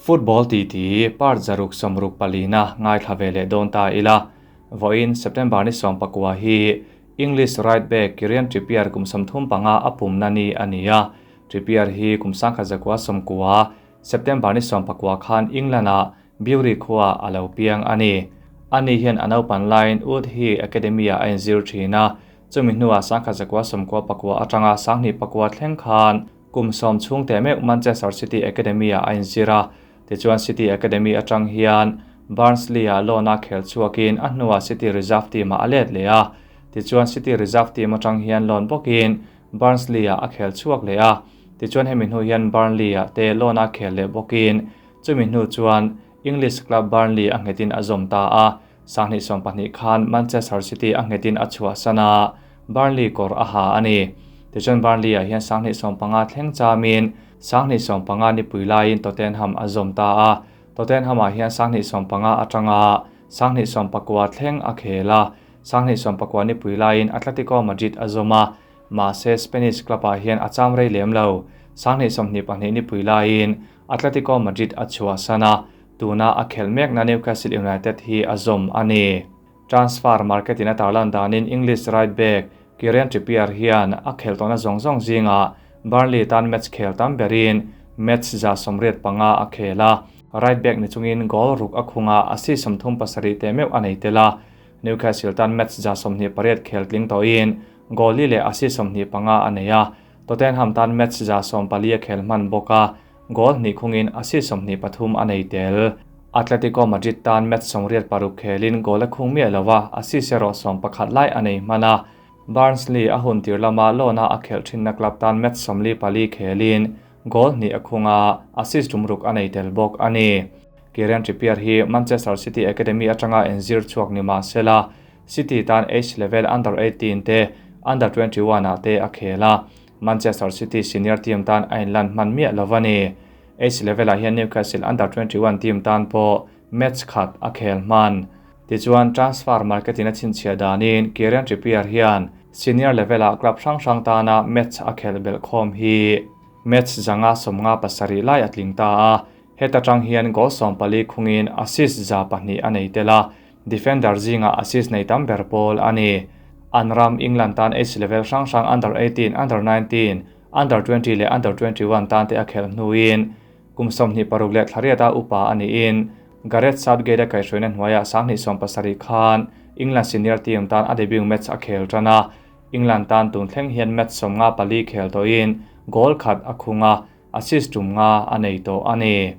Football titi part 164 na ngaithla ve leh dawn ta ila. Vawiin September ni 19 hi English right back Kieran Trippier kum 35 a pumna ni a ni a. Trippier hi kum 1990 September ni 19 khan England-ah Bury khua a lo piang a ni. Ani hian a naupan laiin Wood Heath Academy-ah a inzir thin a. Chumi hnuah 1994 atanga 2009 thleng khan kum 10 chhung teh meuh Manchester City Academy-ah a inzir a. Tichuan City Academy atang hian Barnsley-ah loan-a khel chhuakin a hnuah City Reserve team-ah a let leh a. Tichuan City Reserve team atang hian loan bawkin Barnsley-ah a khel chhuak leh a. Tichuan hemi hnu hian Burnley-ah te loan-a khel leh bawkin chumi hnu chuan English club Burnley a nghetin a zawm ta a. 2020 khan Manchester City a nghetin a chhuahsan a, Burnley kawr a ha a ni. Tichuan Burnley-ah hian 2025 thleng chamin 2025 ni pui laiin Tottenham a zawm ta a. Tottenham-ah hian 2025 atanga 2029 thleng a khel a. 2029 ni pui laiin Atletico Madrid a zawm a. Mahse Spanish club-ah hian a cham rei lem lo. 2022 ni pui laiin Atletico Madrid a chhuahsan a. Tuna a khel mekna Newcastle United hi a zawm a ni. Transfer market in a tarlan danin English right back Kieran Trippier hian a khel tawhna zawng zawng zingah Burnley tan match khel tam berin match 185 a khel a. Right back ni chungin goal ruk a khunga assist 37 te meuh a nei tel a. Newcastle tan match 28 khel tling tawhin goal li leh assist 25 a nei a. Tottenham tan match 14 a khel hman bawk a. Goal hnih khungin assist 23 a nei tel. Atletico Madrid tan match 86 khelin goal a khung miah lova, assist erawh 11 lai a nei hman a. Barnsley a hun tir lama loan-a a khelh thinna club tan match 44 khelin goal hnih a khunga, assist 6 a nei tel bawk a ni. Kieran Trippier hi Manchester City Academy atanga inzir chhuak ni mahsela City tan age level under 18 te under 21 ah te a khel a. Manchester City senior team tan a inlan hman miah lova ni. Age level ah hian Newcastle under 21 team tan pawh match khat a khel hman. Tichuan transfer market in a chhinchhiah danin Kieran Trippier hian senior level ah club hrang hrang tana match a khel belh khawm hi match 157 lai a tling ta a. Heta tang hian goal 14 khungin assist 200 a nei tel a. Defender zinga assist nei tam ber pawl a ni. An ram England tan age level hrang hrang under 18, under 19, under 20 leh under 21 tan te a khel hnuin kum 26 leh thla riat a upa a niin Gareth Southgate a kaihhruaina hnuaiah 2017 khan England senior team tan a debut match a khel tan a. England tan tun thleng hian match 54 khel tawhin goal khat a khunga, assist 5 a nei tawh a ni.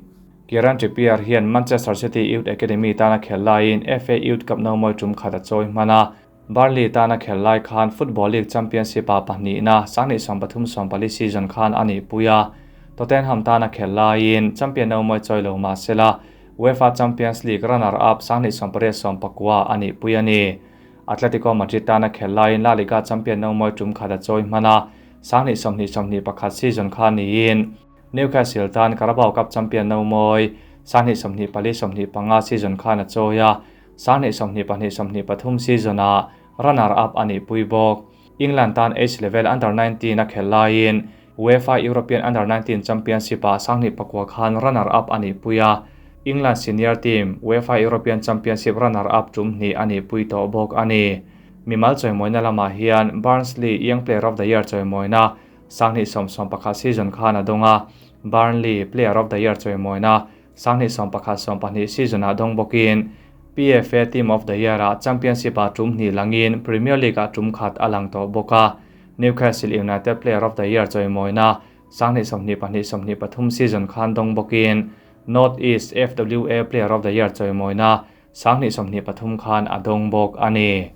Kieran Trippier hian Manchester City Youth Academy tana khel laiin FA Youth Cup no mawi tum khat a chawi hman a. Burnley tana khel lai khan Football League Championship a pahnihna 2023-24 season khan a nih pui a. Tottenham tana khel laiin champion no mawi chawi lo mahsela UEFA Champions League runner-up 2018-19 a nih pui a ni. Atletico Madrid tana khel laiin La Liga champion no mawi tum khat a chawi hman a. 2020-21 season khan niin Newcastle tan Carabao Cup champion no mawi 2024-25 season khan a chawi a. 2022-23 season a runner-up a nih pui bawk. England tan age level under 19 a khel laiin UEFA European Under 19 Championship ah 2009 khan runner-up a nih pui a. England senior team UEFA European Championship runner-up tum hnih a nih pui tawh bawk a ni. Mimal chawimawina lamah hian Barnsley Young Player of the Year chawimawina 2011 season khan a dawng a. Burnley Player of the Year chawimawina 2011-12 season ah dawng bawkin PFA Team of the Year ah Championship ah tum hnih langin Premier League ah tum khat a lang tawh bawk a. Newcastle United Player of the Year chawimawina 2022-23 season khan dawng bawkin North East FWA Player of the Year chawimawina 2023 khan a dawng bawk a ni.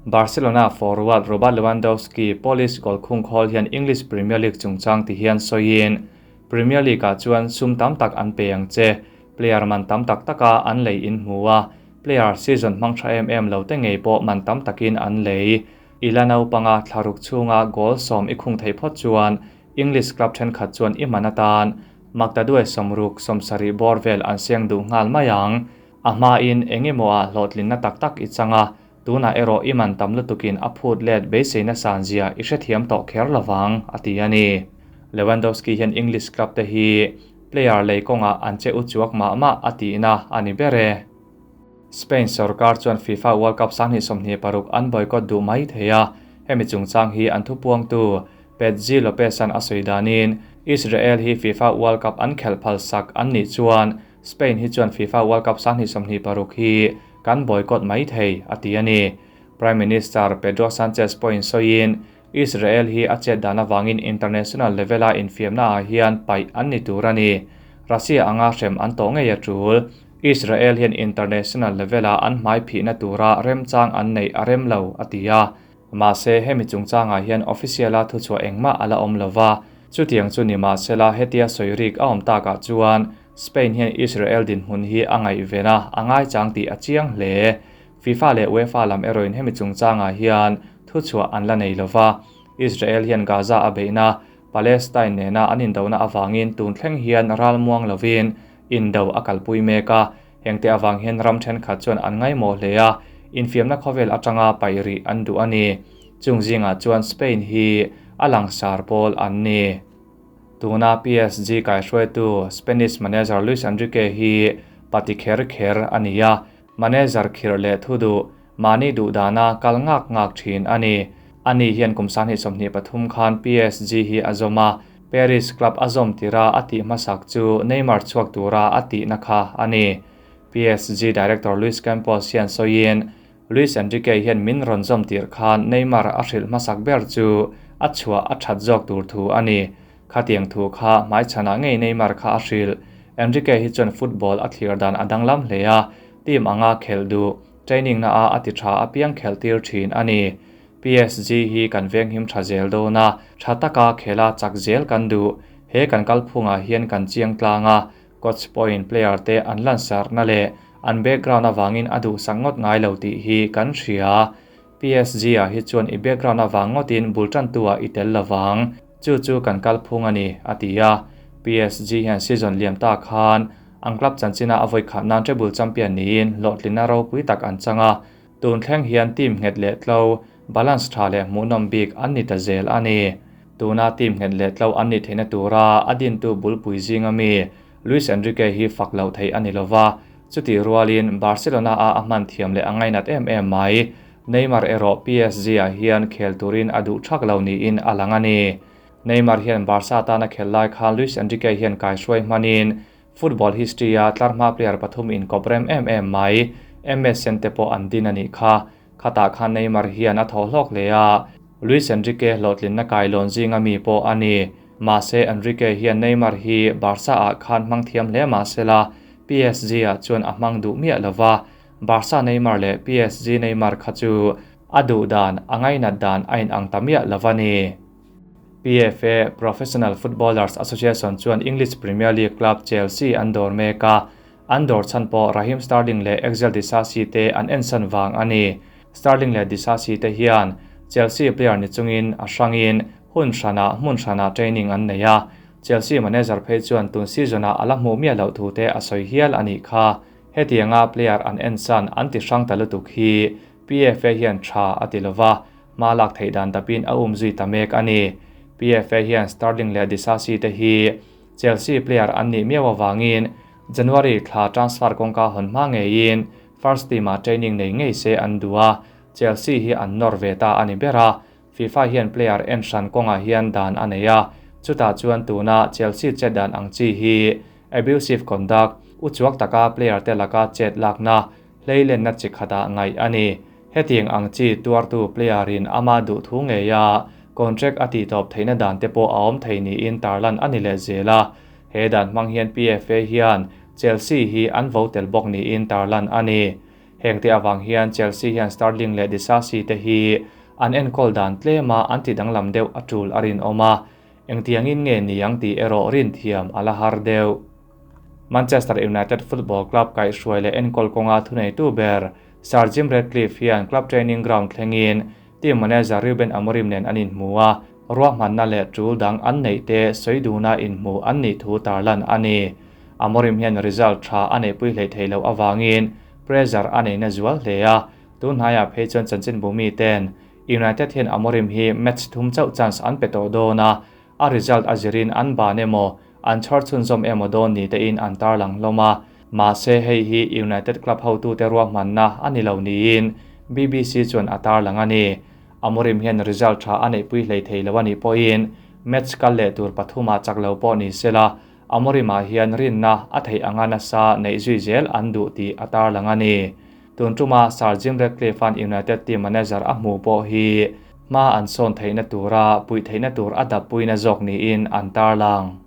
Barcelona forward Robert Lewandowski Polish goal khung khawl hian English Premier League chungchang ti hian sawiin Premier League ah chuan sum tam tak an pe ang che, player man tam tak taka an lei in hmu a, player season hmang tha em em lo te ngei pawh man tam takin an lei. Ila naupanga thlaruk chunga goal 10 i khung thei phawt chuan English club thenkhat chuan i man atan maktaduai 60 70 bawr vel an seng duh nghal mai ang. A hma in engemaw a hlawhtlin na tak tak i changa, tuna erawh i man tam lutukin a phut let beiseina san zia i hrethiam tawh kher lovang, a ti a ni. Lewandowski hian English club te hi player lei kawngah an che u chuak mah mah a tihna a ni ber e. Spain sorkar chuan FIFA World Cup 2026 an boycott duh mai thei a, hemi chungchang hi an thupuangtu Petzi Lopez-a'n a sawi danin Israel hi FIFA World Cup an khelh phal sak an nih chuan Spain hi chuan FIFA World Cup 2026 hi kan boycott mai thei, a ti a ni. Prime Minister Pedro Sanchez pawhin sawiin Israel hi a chet dan avangin international level-a infiamnaah hian paih an ni tur a ni. Russia anga hrem an tawh ngei a tul. Israel hian international level-a an hmai phihna tura remchang an neih a rem lo, a ti a. Mahse, hemi chungchangah hian official-a thuchhuah engmah a la awm lo va. Chutiang chu ni mahsela hetia sawi rik a awm takah chuan Spain hian Israel dinhmun hi a ngaihven a, a ngaichang tih a chiang hle. FIFA leh UEFA lam erawhin hemi chungchangah hian thuchhuah an la nei lo va. Israel hian Gaza a beihna, Palestine nena an indona avangin tun thleng hian ral muang lovin indo a kalpui mek a. Hengte avang hian ram thenkhat chuan an ngaimawh hle a, infiamna khawvel atanga paih rih an duh a ni. Chung zingah chuan Spain hi a langsar pawl an ni. Tuna PSG kaihruaitu Spanish manager Luis Enrique hi pati kher kher a ni a. Manager khirh leh thu duh, mahni duh dana kal ngak ngak thin a ni. Ani hian kum 2023 khan PSG hi a zawm a, Paris club a zawm tira a tih hmasak chu Neymar chhuak tura a tihna kha a ni. PSG director Luis Campos hian sawiin, Luis Enrique hian min rawn zawm tir khan Neymar a hrilh hmasak ber chu a chhuah a that zawk tur thu a ni. Khatiang thu kha hmaichhanah ngei Neymar kha a hrilh. Enrique hi chuan football a thlir dan a danglam hle a, team anga khelh duh, training na a a ti tha apiang khelh tir thin a ni. PSG hi kan venghim tha zel dawn a, tha taka khela chak zel kan duh. He kan kalphungah hian kan chiang tlang a, coach pawhin player te an lansarna leh an background avangin a duhsak ngawt ngai lo tih hi kan hria. PSG ah hi chuan i background avang ngawtin bul tantu ah i tel lovang. Chu chu kan kalphung a ni, a ti a. PSG hian season liam ta khan an club chanchina a vawi khat nan treble champion niin hlawhtlinna ropui tak an chang a. Tun thleng hian team nghet leh tlo, balance tha leh hmuhnawm bik an ni ta zel a ni. Tuna team nghet leh tlo an nih theihna tura a dintu bulpui zinga mi Luis Enrique hi fak loh theih a ni lova, chutih rualin Barcelona a a hman thiam leh a ngainat em em mai. Neymar erawh PSG-ah hian khel turin a duh thak lo niin a lang a ni. Neymar hian Barca tana khel lai khan Luis Enrique hian kaihruai hmanin football history-a tlarhma player pathum inkawp rem em em mai, MSN te pawh an din a nih kha. Khatah khan Neymar hian a thaw hlawk hle a, Luis Enrique hlawhtlinna kailawn zinga mi pawh a ni. Mahse Enrique hian Neymar hi Barca-ah khan hmang thiam hle mahsela PSG-ah chuan a hmang duh miah lova, Barca Neymar leh PSG Neymar kha chu a duh dan, a ngainat dan a inang ta miah lo a ni. PFA, Professional Footballers Association, chuan English Premier League club Chelsea an dawr mek a, an dawr chhan pawh Raheem Sterling leh Axel Disasi te an ensan vang a ni. Sterling leh Disasi te hian Chelsea player ni chungin a hrangin hun hranah hmun hranah training an nei a, Chelsea manager phei chuan tun season-ah a la hmuh miah loh thu te a sawi hial a nih kha. Hetianga player an ensan an ti hrang ta lutuk hi PFA hian tha a ti lova, hma lak theih dan dapin a um zui ta mek a ni. PFA hian Sterling leh Disasi te hi Chelsea player an nih miau avangin January thla transfer kawngka hawn hma ngeiin first team-ah training nei ngei se an duh a, Chelsea hi an nawr ve ta a ni ber a. FIFA hian player en hran kawngah hian dan a nei a, chutah chuan tuna Chelsea chet dan ang chi hi abusive conduct, uchuak taka player te laka chet lakna, hleilenna chi khatah ngaih a ni. Hetiang ang chi tuartu player in ama duh thu ngei a, contract a tihtawp theihna dan te pawh a awm thei niin tarlan a ni leh zel a. He dan hmang hian PFA hian Chelsea hi an vo tel bawk niin tarlan a ni. Hengte avang hian Chelsea hian Sterling leh Disasi te hi an enkawl dan tlema an ti danglam deuh a tul a rinawm a, engtiangin nge niang tih erawh rinthiam a la har deuh. Manchester United Football Club kaihhruai leh enkawl kawnga thuneitu ber Sir Jim Ratcliffe hian club training ground thlengin team manager Ruben Amorim nen an inhmu a, ruahmanna leh tul dang an neih te sawi duna inhmu an nih thu tarlan a ni. Amorim hian result tha a neihpui hleih theih loh avangin pressure a neihna zual hle a, tunhnaiah phei chuan chanchinbu miten United hian Amorim hi match thum chauh chance an pe tawh dawn a, a result a zirin an ban emaw an chhawr chhunzawm emaw dawn ni tein an tarlang hlawm a. Mahse hei hi United club hotute ruahmanna a ni lo niin BBC chuan a tarlang a ni. Amorim hian result tha a neihpui hlei thei lo a nih pawhin match kal leh tur pathumah chak lo pawh ni sela Amorim-ah hian rinna a theih anga nasa neih zui zel an duh tih a tarlang a ni. Tun tuma Sir Jim Ratcliffe-a'n United team manager a hmuh pawh hi hma an sawn theihna tura puih theihna tur a dappuina zawk niin an tarlang.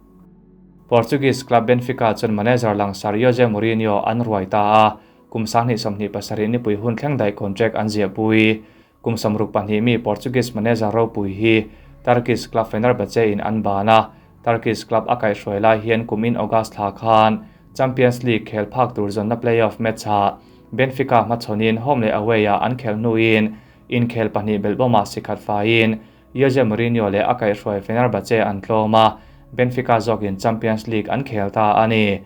Portuguese club Benfica chuan manager langsar Jose Mourinho an ruai ta a, kum 2027 nipui hun thleng daih contract an ziahpui. Kum 62 mi Portuguese manager ropui hi Turkish club Fenerbahce in an ban a, Turkish club a kaihhruai lai hian kumin August thla khan Champions League khel phak tur zawnna play-off match-ah Benfica hmachhawnin home leh away-ah an khelh hnuin inkhel pahnih belhbawmah sikhat faiin Jose Mourinho leh a kaihhruai Fenerbahce an tlawm a, Benfica zawkin Champions League an khel ta a ni.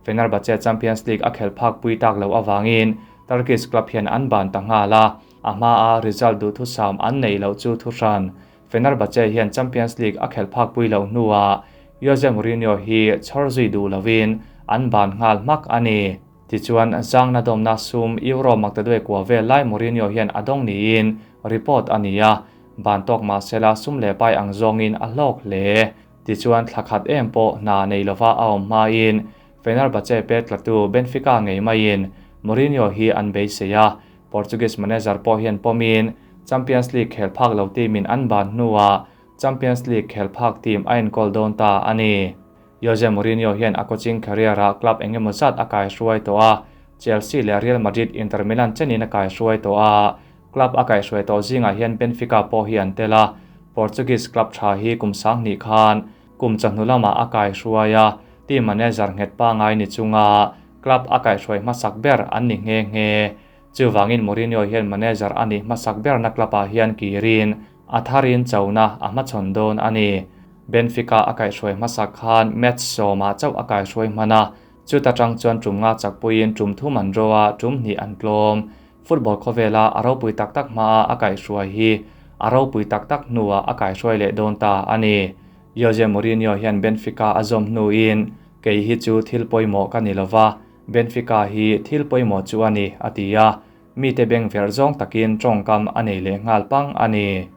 Fenerbahce Champions League a khelh phak pui tak loh avangin Turkish club hian an ban ta nghal a, a hmaa result duhthusam an neih loh chu thuhran. Fenerbahce hian Champions League a khelh phak pui loh hnuah Jose Mourinho hi chhawr zui duh lovin an ban nghal hmak a ni. Tichuan, zangna dawmna sum Euro maktaduai kua vel lai Mourinho hian a dawng niin report a ni a, ban tawk mahsela sum leh pai ang zawngin a hlawk hle. Tichuan, thla khat em pawh hna nei lova a awm hmain Fenerbahce pek tlatu Benfica ngei maiin Mourinho hi an beisei a, Portuguese manager pawh hian pawmin Champions League khel phak lo team in an ban hnuah Champions League khel phak team a enkawl dawn ta a ni. Jose Mourinho hian a coaching career-ah club eng emaw zat a kaihruai tawh a, Chelsea leh Real Madrid, Inter Milan chenin a kaihruai tawh a, club a kaihruai tawh zingah hian Benfica pawh hi an tel a, Portuguese club tha hi kum 2000 khan kum chawhnu lamah a kaihruai a, team manager nghet pangai ni chunga club a kaihruai hmasak ber an ni nghe nghe. Chuvangin Mourinho hian manager a nih hmasak berna club-ah hian kirin a tharin chona a hmachhawn dawn a ni. Benfica a kaihhruai hmasak khan match sawmah chauh a kaihhruai hman a, chuta tang chuan tum nga chakpuiin tum thum an draw a, tum hnih an tlawm. Football khawvela a ropui tak tak hmaa a kaihhruai hi a ropui tak tak hnuah a kaihhruai leh dawn ta a ni. Jose Mourinho hian Benfica a zawm hnuin, Kei hi chu thil pawimawh ka ni lova, Benfica hi thil pawimawh chu a ni, a ti a, mite beng verh zawng takin tawngkam a nei leh nghal pang a ni.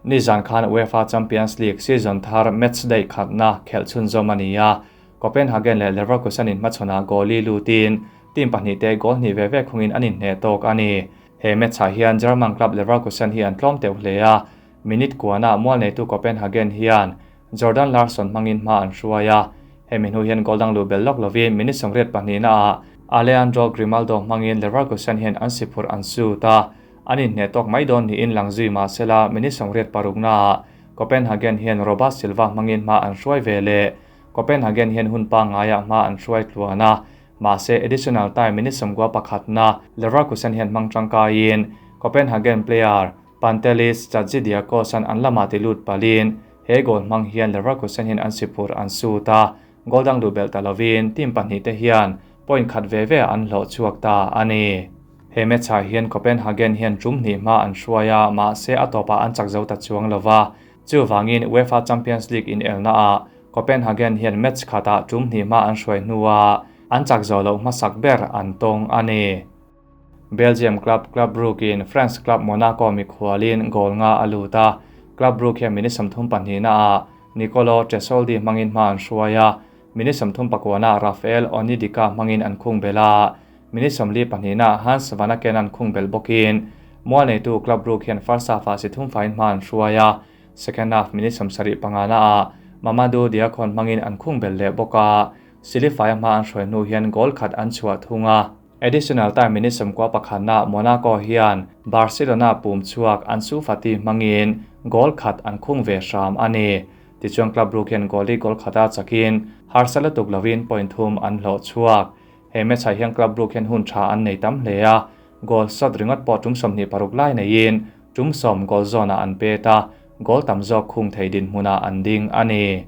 Nizan khan UEFA Champions League season thar match day khatna khelh chhunzawm a ni a, Copenhagen leh Leverkusen inhmachhawnah goal i lutin team pahnihte goal hnih ve ve khungin an inhneh tawk a ni. He match-ah hian German club Leverkusen hi an tlawm teuh hle a, minute kuanah mual neitu Copenhagen hian Jordan Larsson hmangin hma an hruai a, hemi hnu hian goal dang luh belh lawk lovin minute 82 ah Alejandro Grimaldo hmangin Leverkusen hian an si phurh an sut a, an inhneh tawk mai dawn niin lang zui mahsela minute 86 naah Copenhagen hian Robert Silva hmangin hma an hruai ve leh. Copenhagen hian hun pangngaiah hma an hruai tluan a, mahse additional time minute 91 na Leverkusen hian hmang tangkaiin Copenhagen player Pantelis Chatzidiakos an an lamah ti lut palin he goal hmang hian Leverkusen hian an si phurh an sut a, goal dang luh belh ta lovin team pahnih te hian point khat ve ve an hlawh chhuak ta a ni. He match-ah hian Copenhagen hian tum hnih hma an hruai a, mahse a tawpah an chak zo ta chuang lova. Chuvangin UEFA Champions League inelna ah Copenhagen hian match khatah tum hnih hma an hruai hnuah an chak zo loh hmasak ber an tawng a ni. Belgium club Club Brugge in France club Monaco mikhualin goal nga a lut a, Club Brugge hian minute 32 na ah Nicolo Tresoldi hmangin hma an hruai a, minute 39 ah Rafael Onidika hmangin an khung bel a, minute 42 na Hans Vanaken an khung bel bawkin mual neitu Club Brugge hian first half ah si thum fain hma an hruai a, second half minute 75 na ah Mamadou Diakhon hmangin an khung bel leh bawk a, silifai hma an hruai hnu hian goal khat an chhuah thung a. Additional time minute 91 na Monaco hian Barcelona pum chhuak Ansu Fati hmangin goal khat an khung ve hram a ni. Tichuan Club Brugge hian goal i goal khata chakin harsala tuk lovin point thum an hlawh chhuak. He match ah hian Club Brugge hian hun tha an nei tam hle a, goal shot ringot pawh tum 26 lai neiin tum 10 goal zone ah an pet a, goal tam zawk khung thei din hmunah an ding a ni.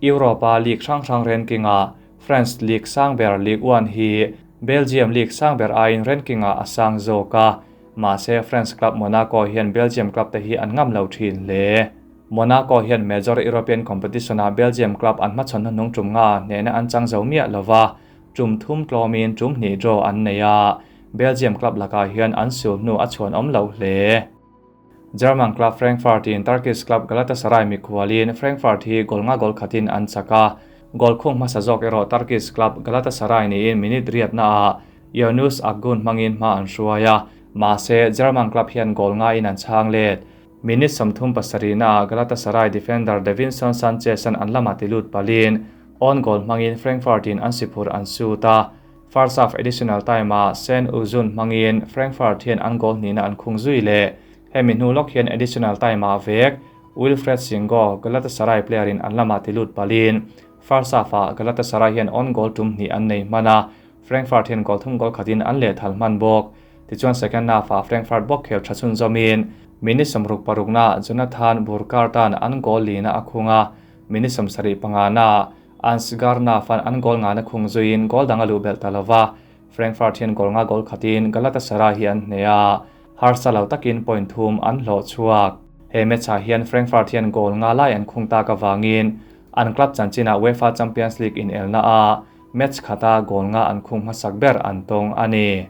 Europa League hrang hrang ranking ah France League sangber Ligue 1 hi Belgium League sangber aiin ranking ah a sang zawk a, mahse France club Monaco hian Belgium club te hi an ngam lo thin hle. Monaco hian major European competition-ah Belgium club an hmachhawn hnuhnung tum nga hnehna an chang zo miah lova, tum thum tlawmin tum hnih draw an nei a, Belgium club lakah hian an sul hnu a chhuan awm lo hle. German club Frankfurt in Turkish club Galatasaray mikhualin Frankfurt hi goal nga goal khatin an chak a, goal khung hmasa zawk erawh Turkish club Galatasaray niin minute riatnaah Yunus Akgun hmangin hma an hruai a, mahse German club hian goal ngaiin an chhang let. Minute 37 naah Galatasaray defender Davinson Sanchez-an an lamah ti lut palin own goal hmangin Frankfurt in an siphur an sut a, first half additional time-ah Sen Uzun hmangin Frankfurt hian an goal hnihna an khung zui leh. Hemi hnu lawk hian additional time-ah vek Wilfred Singo Galatasaray player in an lamah ti lut palin first half-ah Galatasaray hian own goal tum hnih an nei hman a, Frankfurt hian goal thum goal khatin an leh thal hman bawk. Tichuan second half-ah Frankfurt bawk khel tha chhun zawmin minute 66 na Jonathan Burkardt-an an goal lina a khung a, minute 75 na Ansgar Knauff-an an goal nga na khung zuiin goal dang a luh belh ta lova. Frankfurt hian goal nga goal khatin Galatasaray hi an hne a, harsa lo takin point thum an hlawh chhuak. He match-ah hian Frankfurt hian goal nga lai an khung tak awangin an club chanchinah UEFA Champions League in elna a match khata goal nga an khung hmasak ber an tawng a ni.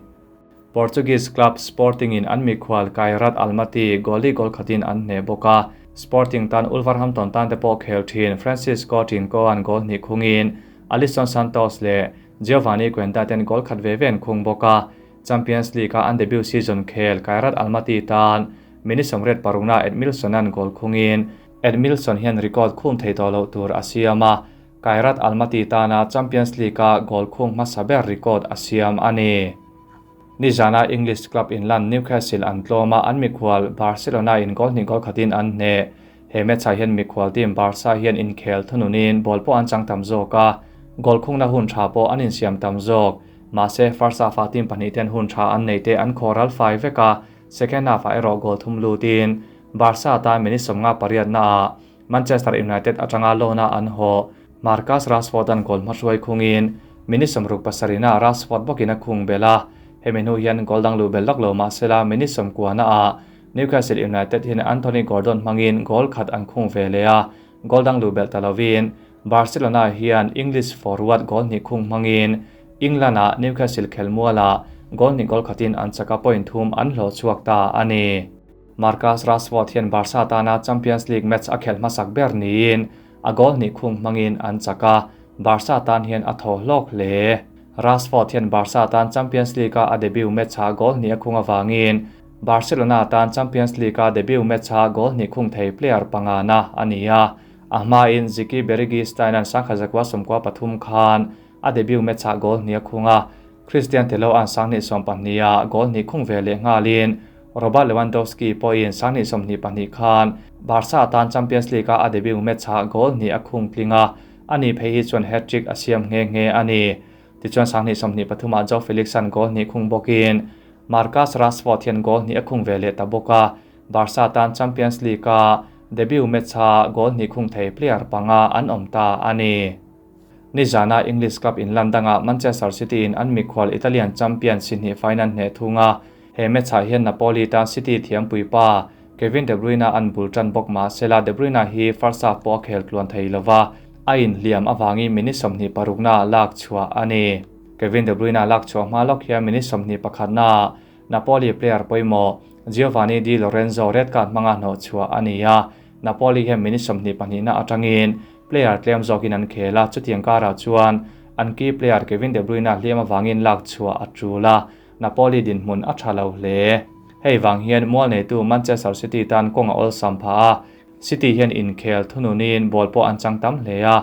Portuguese club Sporting in an mikhual Kairat Almaty goali goal khatin an hne bawk a, Sporting tan Wolverhampton tan te pawh khel thin Francisco Trincao an goal hnih khungin Alisson Santos leh Giovanni Quenda ten goal khat ve ve an khung bawk a. Champions League a an debut season khel Kairat Almaty tan minute 86 na Edmilson an goal khungin Edmilson hian record khum thei tawh loh tur a siam a, Kairat Almaty tana Champions League a goal khung hmasa ber record a siam a ni. Nizana English club in lan Newcastle an tlawm a, an mikhual Barcelona in goal hnih goal khatin an hne. He match-ah hian mikhual team Barca hian inkhel thununin ball pawh an chang tam zawk a, goal khungna hun tha pawh an insiam tam zawk. Mahse first half-ah team pahnih ten hun tha an nei te an khawral fai vek a, second half-ah erawh goal thum lutin Barca tan minute 58 naah Manchester United atanga loan-a an haw Marcus Rashford an goal hmahruai khungin minute 67 na Rashford bawkin a khung bel a, hemi hnu hian goal dang luh bel lak lo mahsela minute 90 naah Newcastle United hian Anthony Gordon hmangin goal khat an khung ve leh a, goal dang luh bel ta lovin Barcelona hian English forward goal hnih khung hmangin England-ah Newcastle khelmualah goal hnih goal khatin an chaka point thum an hlawh chhuak ta a ni. Marcus Rashford hian Barca tana Champions League match a khel hmasak ber niin a goal hnih khung hmangin an chaka, Barca tan hian a thaw hlawk hle. Rashford hian Barca tan Champions League a a debut match-ah goal hnih a khung awangin Barcelona tan Champions League a debut match-ah goal hnih khung thei player panga na a ni a, a hmain Txiki Begiristain an 1993 khan a debut match-ah goal hnih a khung a, Cristian Tello an 2012 a goal hnih khung ve leh nghalin Robert Lewandowski pawhin 2022 khan Barca tan Champions League a a debut match-ah goal hnih a khung tling a, ani phei hi chuan hat-trick a siam nghe nghe a ni. Tichuan 2023 ah Joao Felix an goal hnih khung bawkin Marcus Rashford hian goal hnih a khung ve leh ta bawk a, Barca tan Champions League a debut match-ah goal hnih khung thei player panga an awm ta a ni. Nizana English club in London-ah Manchester City in an mikhual Italian champion si hnih final hne thunga he match-ah hian Napoli tan City thiam puipa Kevin De Bruyne an bul tan bawk mahsela De Bruyne hi first half pawh a khel tluan thei lova, a inhliam awangin minute 26 na lak chhuah a ni. Kevin De Bruyne lak chhuah hma lawk hian minute 21 na Napoli player pawimawh Giovanni Di Lorenzo red card hmanga hnawh chhuah a ni a, Napoli hian minute 22 na atangin player tlem zawkin an khel a, chutiang karah chuan an key player Kevin De Bruyne hliam awangin lak chhuah a tul a, Napoli dinhmun a tha lo hle. Hei wang hian mual neitu Manchester City tan kawng a awlsam pha a, City hian inkhel thununin ball pawh an chang tam hle a,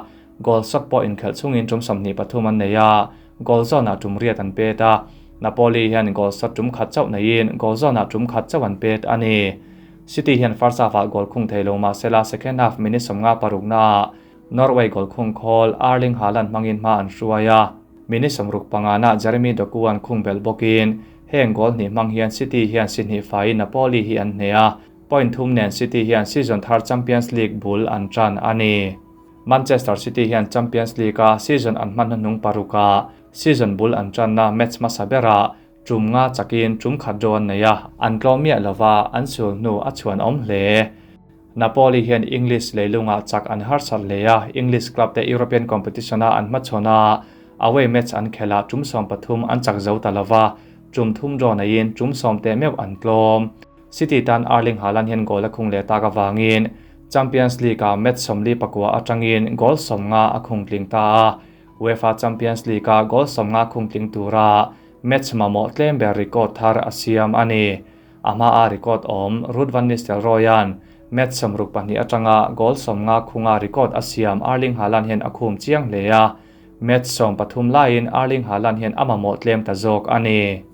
goal shot pawh inkhelh chungin tum 23 an nei a, goal zone-ah tum riat an pet a, Napoli hian goal shot tum khat chauh neiin goal zone-ah tum khat chauh an pet a ni. City hian first half-ah goal khung thei lo mahsela second half minute 56 naah Norway goal khung khawl Erling Haaland hmangin hma an hruai a, minute 65 na Jeremy Doku an khung bel bawkin heng goal hnih hmang hian City hian si hnih faiin Napoli hi an hne a, point thum nen City hian season thar Champions League bul an tan a ni. Manchester City hian Champions League a season an hman hnuhnung paruka season bul an tan na match hmasa berah tum nga chakin tum khat draw an nei a, an tlawm miah lova an sul hnu a chhuan awm hle. Napoli hian English leilungah chak an harsat hle a, English club te European competition-a an hmachhawn a, away match an khelh ah tum 13 an chak zo ta lova, tum thum draw neiin tum 10 te meuh an tlawm. City tan Erling Haaland hian goal a khung leh tak avangin Champions League-ah match 44 atangin goal 50 a khung tling ta a, UEFA Champions League-a goal 50 khung tling tura match mamawh tlem ber record thar a siam a ni. A hma a record awm Ruud van Nistelrooy-a'n match 62 atanga goal 50 khunga record a siam Erling Haaland hian a khum chiang hle a, match 13 laiin Erling Haaland hian a mamawh tlem ta zawk a ni.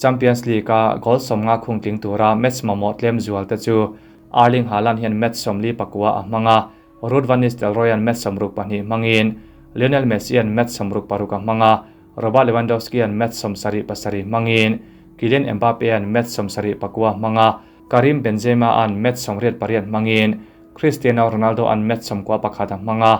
Champions League-a goal 50 khung tling tura match mamawh tlem zual te chu Erling Haaland hian match 49 a hmang a, Ruud van Nistelrooy-a'n match 62 hmangin, Lionel Messi-a'n match 66 a hmang a, Robert Lewandowski-a'n match 77 hmangin, Kylian Mbappe-a'n match 79 hmang a, Karim Benzema-a'n match 88 hmangin, Cristiano Ronaldo-a'n match 91 a hmang a,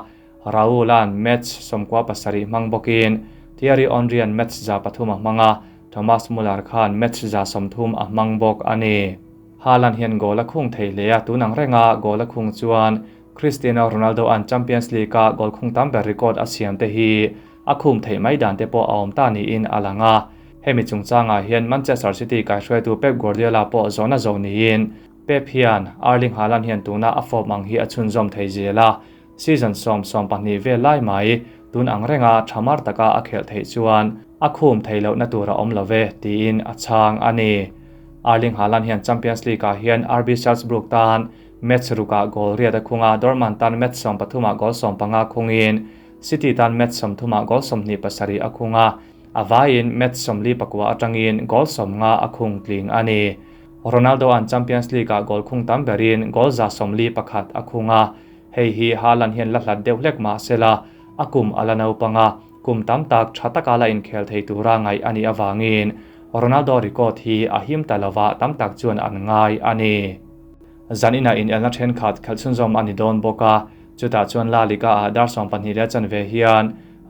Raul-a'n match 97 hmang bawkin, Thierry Henry-a'n match 103 a hmang a, Thomas Muller khan match 130 a hmang bawk a ni. Haaland hian goal a khung thei hle a, tunang renga goal a khung chuan Cristiano Ronaldo-a'n Champions League-a goal khung tam ber record a siam te hi a khum theih mai dan te pawh a awm ta niin a lang a. Hemi chungchangah hian Manchester City kaihruaitu Pep Guardiola pawh zawhna zawh niin Pep hian Erling Haaland hian tuna a form ang hi a chhunzawm thei zel a, season 10 12 vel lai mai tun ang renga thamar taka a khelh theih chuan a khum thei lohna tur a awm love tiin a chhang a ni. Erling Haaland hian Champions League-ah hian RB Salzburg tan match rukah goal riat a khung a, Dortmund tan match 13 goal 15 khungin City tan match 30 goal 27 a khung a, a vaiin match 44 atangin goal 50 a khung tling a ni. Ronaldo-a'n Champions League-ah goal khung tam berin goal 141 a khung a, hei hi Haaland hian la hlat deuh hlek mah sela a kum ala naupanga kum tam tak tha taka la inkhel thei tura ngaih a nih avangin Ronaldo record hi a him ta lova tam tak chuan an ngai a ni. Zanina in elna thenkhat khelh chhunzawm a ni dawn bawk a, chutah chuan La Liga-ah dar 12 leh chanve hian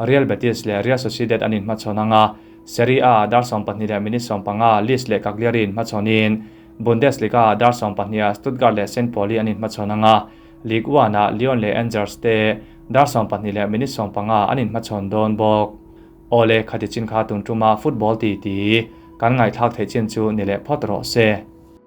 Real Betis leh Real Sociedad an inhmachhawn anga, Serie A dar 12 leh minute 15 Lecce leh Cagliari inhmachhawnin, Bundesliga dar 12 Stuttgart leh St. Pauli an inhmachhawn anga, Ligue 1-ah Lyon leh Angers te dar 12 leh minute 15 an inhmachhawn dawn bawk. Ole khati chin kha tun tuma football ti ti kan ngaihthlak thei chin chu ni leh phawt rawh se.